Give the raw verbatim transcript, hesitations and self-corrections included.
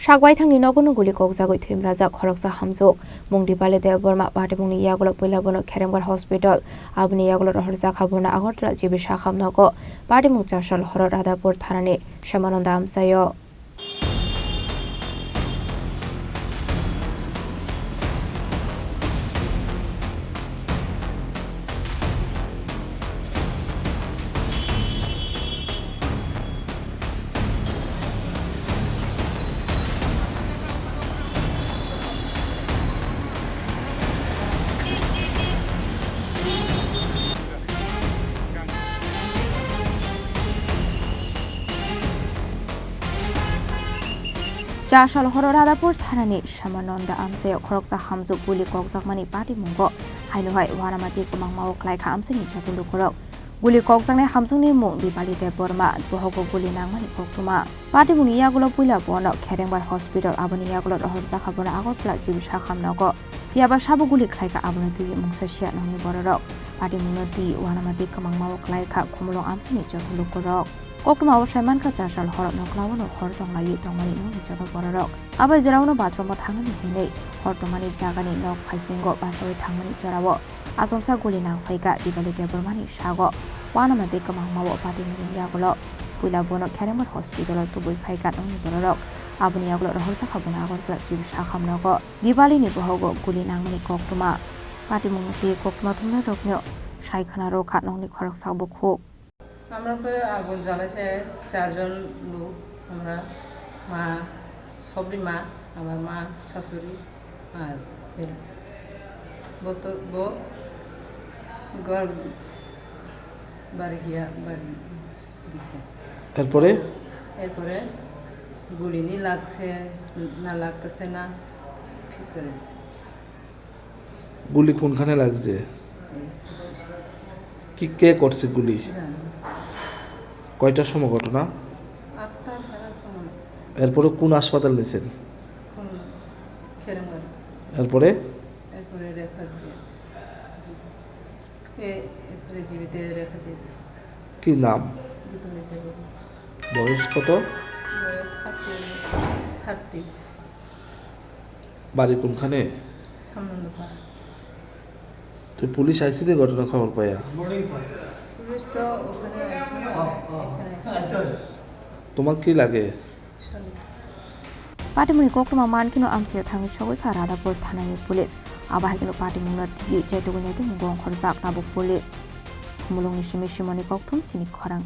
Sakbaithangni nogo no guli kokjagwi thwimrajak khoroksa hamjwk. Mung Dipali Debbarma. Patimungni yagulo puila bono Kherengbar Hospital, aboni yagulo rohorjak kha bono Agartala G B Sakham nogo. Patimung Chasal horo Radhapur thanani Samananda amchaio. Chasal horo Radhapur thanani Samananda amchaio khoroksa hamjwk guli kokjakmani patimungo haino hai uanamati kwmangmao klaikha amchaini joto lukurok. Guli kokjaknai hamjwkni mung Dipali Debbarma, bohogo guli nangmani koktwma. Patimungni yagulo puila bono Kherengbar Hospital, aboni yagulo rohorjak kha bono Agartala G B Sakham nogo. Phiyaba sabo guli khlaikha, abono twiwi mungsa siya nokni bororok. Patimungno twi uanamati kwmangmao klaikha khumulwng amchaini joto lukurok. Koktwmao saimankha Chasal horo noklao no hor tonglaiwi tongmani nokni joto bororok. Abai jeraono bathroom o thangmani hinwi hor tongmani jagani nok phaisingo bachaui thangmani jorao achomsa guli nang phaikha Dipali Debbarmani sago. Uanamati kwmangmao patimungni yagulo puila bono Kherengbar Hospital o tubui phaikha nokni bororok. Aboni yagulo rohorjak kha bono Agartala G B Sakham nogo. Dipalini bohogo guli nangmani koktwma. Patimungno twi koktwma thumnairokno sai khna rwkha nokni khoroksa bukhuk. আমরা তো আগুন জ্বালাইছে চারজন লোক, আমরা মা, সবরি মা, আমার মা, শাশুড়ি আর এরা। বলতো বউ ঘর বাড়ি গিয়া বাড়ি গেছে। এরপরে? এরপরে গুলি নি লাগছে না লাগতেছে না, ঠিক করে দিছে। গুলি কোনখানে লাগছে? এই কি, কে করছে গুলি? জানি না। কয়টার সময় ঘটনা? আটটা, সাড়ে আটটা মনে হয়। এরপরে কোন হাসপাতাল নিছেন? কোন খেরঙ্গার। এরপরে? এরপরে রেফার দিয়ে দিছে। জি। এ, এরপরে জিবিতে রেফার দিয়ে দিছে। কি নাম? দীপালি দেববর্মা। বয়স কত? বয়স থার্টি, থার্টি। বাড়ি কোনখানে? সামনন্দপাড়া। তো পুলিশ আইছে নি ঘটনা খবর পাইয়া? পুলিশ তো ওখানে আসে না, এখানে আসে। তোমার কি লাগে? Sorry. Patimungni koktwma mankheno amchaio thangwi sogwi kha Radhapur thanani police. Abo hai kheno patimungno twiwi chaitugwi naitugmung ongkhorjak tabuk police. Khumulwngni simi simoni kokthum chini khorang.